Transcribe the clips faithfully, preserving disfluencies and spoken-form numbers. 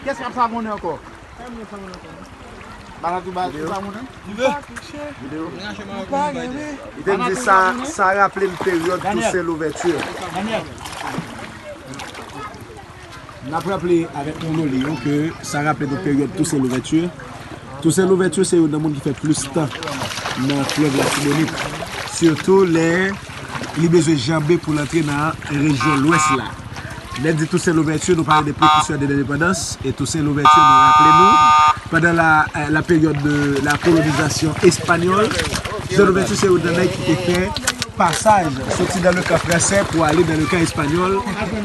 Kiyès k ap savonnen ankò? Banatou ba savonnen. Li te di sa, sa raple m peryòd Toussaint Louverture. N ap raple avèk nou, Loli, yo, ke sa raple nou peryòd Toussaint Louverture. Toussaint Louverture se youn nan moun ki fè plis tan nan flèv Latibonit. Sitou lè li bezwen janbe pou l antre nan rejyon lwès la. Lè n di Toussaint Louverture, nou pale de Précurseur de l'Indépendance. E Toussaint Louverture, nou raple nou, pandan la, eh, la période de la colonisation espagnole, Toussaint Louverture se youn nan nèg ki te fè pasaj soti dans le camp français pou ale dans le camp espagnol,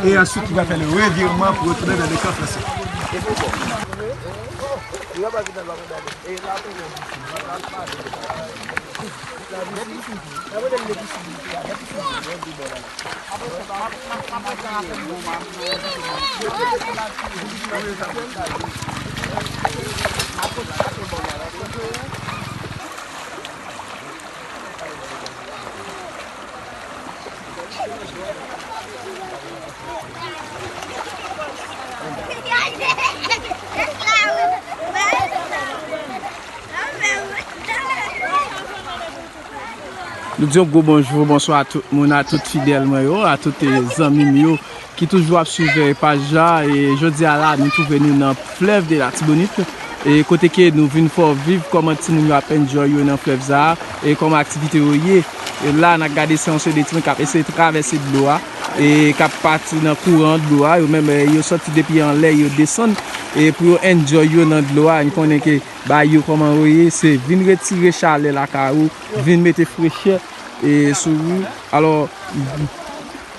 e answit ki va fè le revirman pou retounen dans le camp français. Nou di yon gwo bonjou, bonswa a tout moun, a tout fidèl mwen yo, a tout, eh, zanmi m yo ki toujou ap swiv, eh, paj la. E jodi a la, nou twouve nou nan flèv de Latibonit, e kote ke nou vin fè w viv kòman timoun yo ap enjoy yo nan flèv sa a, e kòman aktivite yo ye. E la, n ap gade se yon seri de timoun k ap eseye travèse dlo a, e k ap pati nan kouran dlo a. Yo menm, eh, yo sòti depi anlè, yo desann, e pou yo enjoy yo nan dlo a. Nou konnen ke bagay yo kòman yo ye, se vin retire chalè lakay ou, vin mete frechè, e, sou ou. Alò,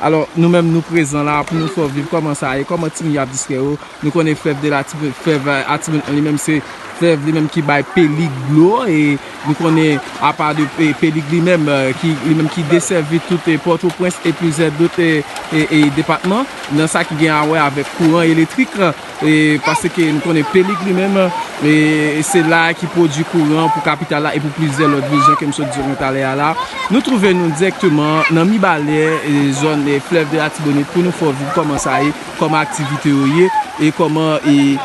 alò, nou menm nou prezan la pou nou fè w viv kòman sa ye, kòman timoun yo ap distrè yo. Nou konnen flèv de la Ti-, flèv, eh, Latibonit li menm se flèv li menm ki bay Pelig dlo, e nou konnen apa de, eh, Pelig li menm, eh, ki, li menm ki desèvi tout, eh, Pòtoprens e plizyè dòt, eh, eh, eh, depatman, nan sa ki gen a wè avèk kouran elektrik, eh, paske nou konnen Pelig li menm, eh, se la ki pwodui kouran pou kapital la e pou plizyè lòt vil jan ke m sot di w talè a la. Nou twouve nou dirèkteman nan Mibalè, eh, zòn, eh, flèv de Latibonit pou nou fè w viv kòman sa ye, kòman aktivite yo ye, e kòman, e,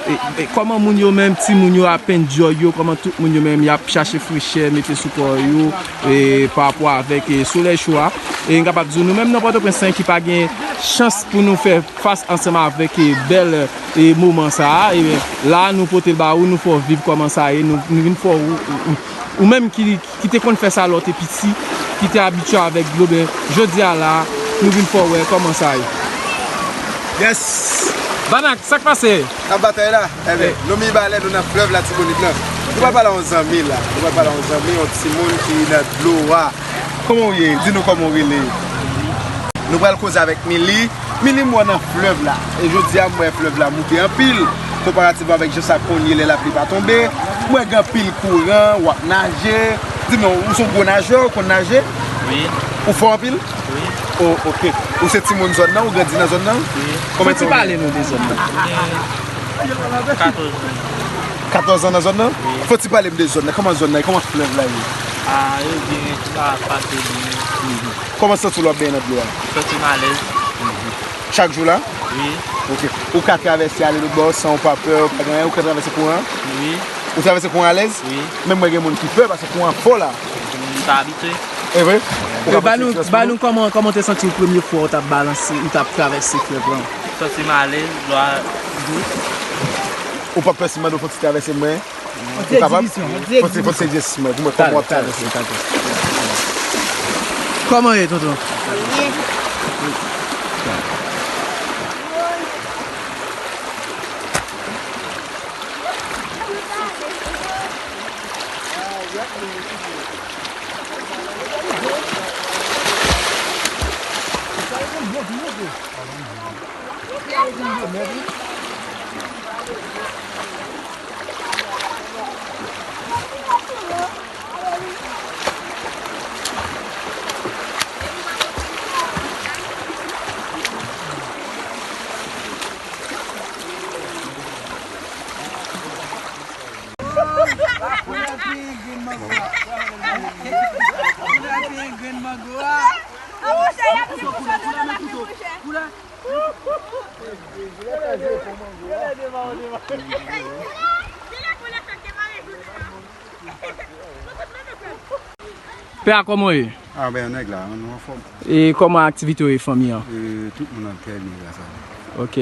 e, e kòman moun yo menm, timoun yo ap enjoy yo, kòman tout moun yo menm y ap chache frechè, mete sou kò yo, e, pa rapò avèk, e, solèy cho a. E m kapab di w, nou menm nan Pòtoprens, se ki pa gen chans pou nou fè fas ansanm avèk, e, bèl, e, moman sa a, e, la, nou pote l ba ou, nou fè w viv kòman sa ye, nou, nou vin fè w, ou, ou, ou menm ki ki te konn fè sa lè w te piti, ki te abitye avèk dlo, ben, jodi a la, nou vin fè w wè kòman sa ye. Yes! Banak, sa k pase? N ap batay la. Enben, nou Mibalè, nou nan flèv Latibonit lan. Nou pral pale a yon zanmi la. Nou pral pale a yon zanmi, yon timoun ki nan dlo a. Kòman w ye? Di nou kòman w rele. Nou pral koze avèk Mili. Mili, m wè w nan flèv la. E jodi a, m wè flèv la moute anpil, konparativman avèk jan sa konn ye lè lapli pa tonbe. M wè gen anpil kouran, w ap naje. Di m non, ou se yon gwo najè, ou konn naje? Wi. Ou fò anpil? Wi. O, oke. Ou se timoun zòn nan, ou grandi nan zòn nan? Wi. Fò ti pale nou de zòn nan. Gen katòz an. Katòz an nan zòn nan? Wi. Fò ti pale m de zòn nan. Kòman zòn nan ye? Kòman flèv la ye? A, yo byen, tout sa pase byen. Kòman w santi w lè w ap benyen nan dlo a? M santi m alèz. Chak jou la? Wi. Oke. Ou ka travèse ale lòt bò san w pa pè, w pa gen anyen, ou ka travèse kouran? Wi. Ou travèse kouran alèz? Wi. Menm mwen gen moun ki pè paske kouran fò la. M ta abitye. E vre? Ou ka ba nou, ba nou kòman, kòman w te santi w premye fwa w t ap balanse, ou t ap travèse flèv lan? M santi m alèz, dlo a dou. Ou p ap pè si m mande w fè yon ti travèse mwen? Ou kapab? Fò ti, fò ti egzèsis mwen pou mwen kòman w ap travèse. Kòman w ye, tonton? Pè a, kòman w ye? A, ben, nèg la, nou anfòm. E kòman aktivite yo ye, fanmi an? E, tout moun ap trè byen, gras a Dye. Ok.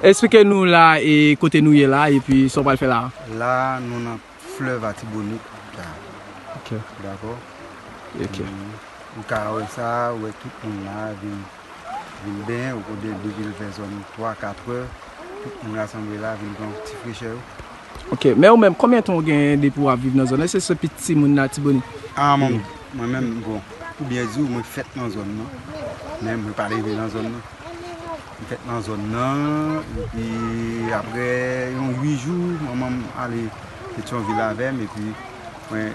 Esplike nou la, e kote nou ye la, epi sa w pral fè la? La, nou nan flèv Atibonit la. Ok. Dakò? Ok. Mm. Ou ka wè sa, ou wè tout moun la vin, vin benyen, ou konnen depi l fè zòn twa, kat è, tout moun rasanble la, vin pran ti frechè yo. Ok, men ou menm, konbyen tan w gen depi w ap viv nan zòn nan? Èske se piti moun Latibonit? Ah, mwen, mwen menm, bon, pou byen di w, mwen fèt nan zòn nan, men mwen pa leve nan zòn nan. Mwen fèt nan zòn nan, epi apre yon uit jou, manman m ale Petyonvil avè m, epi mwen, e,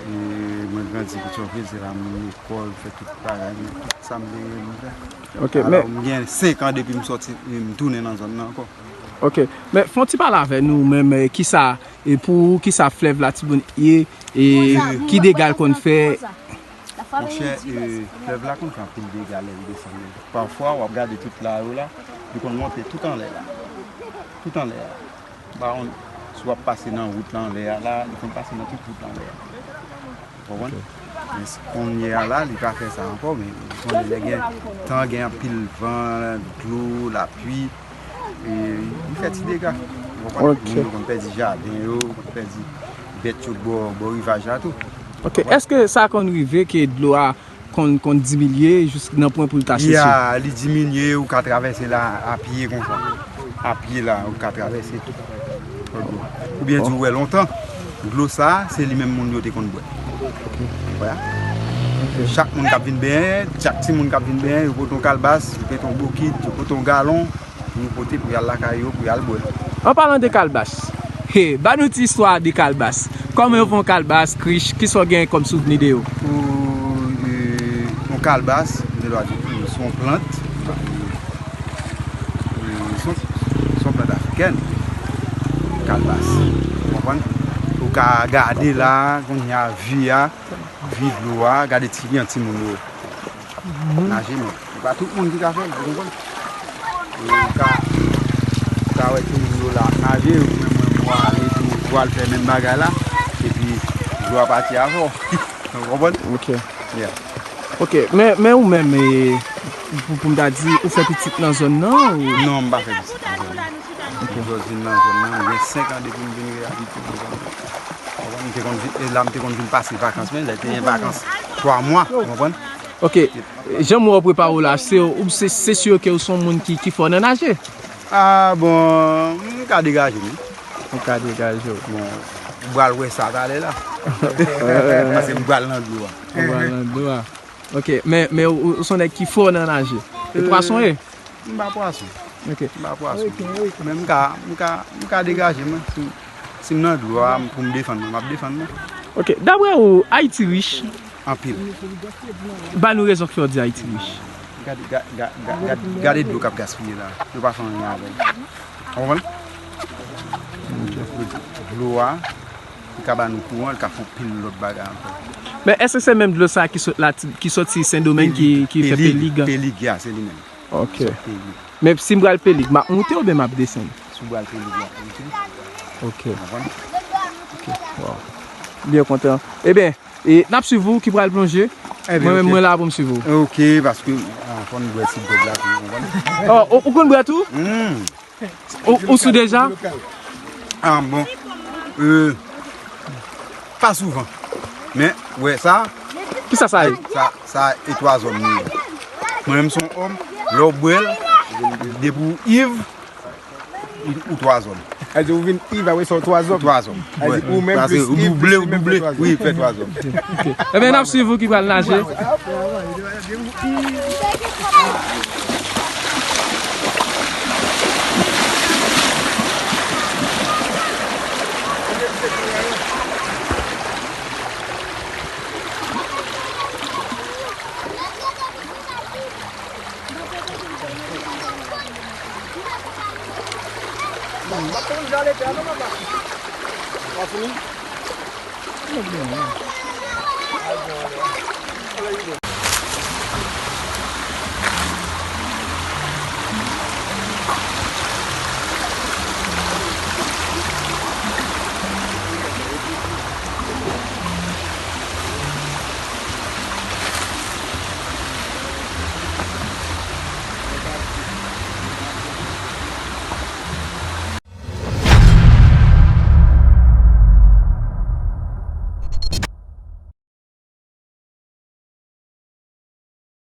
mwen grandi Petyonvil, se la m lekòl, fè tout bagay, mwen, tout sa m te vle m fè. Ok, alò, men m gen senk an depi m sòti, m tounen nan zòn nan ankò. Ok, men fè yon ti pale avè nou menm, e, kisa, e, pou ou, kisa flèv Latibonit ye, e ki dega l konn fè? Monchè, e, flèv la konn fè anpil dega lè l desann. Pafwa, w ap gade tout la yo la, li konn monte tout anlè la. Tout anlè a. M pa konn si w ap pase nan wout la anlè a la, li konn pase nan tout wout la anlè a. Ou konprann? Ok. Men s-, kounye a la, li pa fè sa ankò, men ou konnen lè gen tan, gen anpil van, dlo, lapli, e, li fè ti dega. Ou konprann? Ok. Moun yo konn pèdi jaden yo, konn pèdi bèt yo bò, bò rivaj la tou. Ok, èske sa konn rive ke dlo a konn, konn diminye jis nan pwen pou l ta sese? Ya, li diminye, ou ka travèse la a pye konsa. A pye la, ou ka travèse tou. Oubyen di ou wè lontan, dlo sa, se li menm moun yo te konn bwè. Wè. Ok. Chak moun k ap vin benyen, chak timoun k ap vin benyen, yo pote yon kalbas, yo pote yon bokit, yo pote yon galon, pou yo pote pou y al lakay yo, pou y al bwè. An palan de kalbas, he, ba nou ti istwa de kalbas. Kòman yo fè yon kalbas, krich, kisa w gen kòm souvni de yo? Pou, e, yon kalbas, m te dwa di, se yon plant, e, se yon, se yon plant afrikèn, kalbas. Ou konprann? Ou ka gade la, kounye a, vi a, vi dlo a, gade ti, jan timoun yo naje, men se pa tout moun ki ka fè l, ou konprann? E ou ka, ou ka wè timoun yo la ap naje, ou menm mwen, mwen ale tou, pou al fè menm bagay la, epi dlo a pati avè w. Ou konprann? Ok. Yeah. Ok, men, men ou menm, e, pou, pou m ta di, ou fè pitit nan zòn nan, ou? Non, m pa fè pitit nan zòn nan. Ok. M sot vin nan zòn nan, m gen senk an depi m vin reyabite nan zòn nan. Ou konprann? M te konn vin, e la m te konn vin pase vakans, men lè te gen vakans twa mwa, ou konprann? Ok, jan m wè w prepare w la, se, ou, se, se si ke ou se yon moun ki, ki fò nan naje? Ah, bon, m ka degaje m, wi. Ou ka degaje w. Bon, ou pral wè sa talè la. Paske m pral nan dlo a. Ou pral nan dlo a. Ok, men, men ou, ou se yon nèg ki fò nan naje. E pwason ye? M pa pwason. Ok. M pa pwason. Men m ka, m ka, m ka degaje m, wi. Si, si m nan dlo a, pou m defann mwen, m ap defann mwen. Ok, daprè ou, Ayiti rich? Anpil. Ba nou rezon ki fè w di Ayiti rich. Gade, ga-, ga-, ga-, gade, gade dlo k ap gaspiye la. Yo pa fè anyen avè l. Ou konprann? Dlo a, li ka ba nou kouran, li ka fè anpil lòt bagay ankò. Men èske se menm dlo sa ki sot la, ki soti Sendomeng ki, ki fè Pelig? Pelig, ya, se li menm. Ok. Pelig. Men si m pral Pelig, m ap moute oubyen m ap desann? Si w pral Pelig, w ap moute. Ok. Ou konprann? Ok. Wow. Byen kontan. Ebyen, e n ap swiv ou ki pral plonje. Mwen menm, mwen la pou m swiv ou. Ok, paske, ah, fò n bwè ti dwòg la tou, ou konprann? Oh, ou, ou konn bwè tou? Hmm. Ou, ou sou deja? Ah, bon. Euh, pa souvan. Men, wè sa. Kisa sa ye? Sa, sa e twazòm li ye. Mwen menm se yon òm, lè w bwè l, depi w iv, ou, ou twazòm. Sa di ou vin iv, apre sa w twazòm. Twazòm. Sa di ou menm plis iv, plis li menm fè twazòm. Wi, fè twazòm. Ok. Ebyen, n ap swiv ou ki pral naje.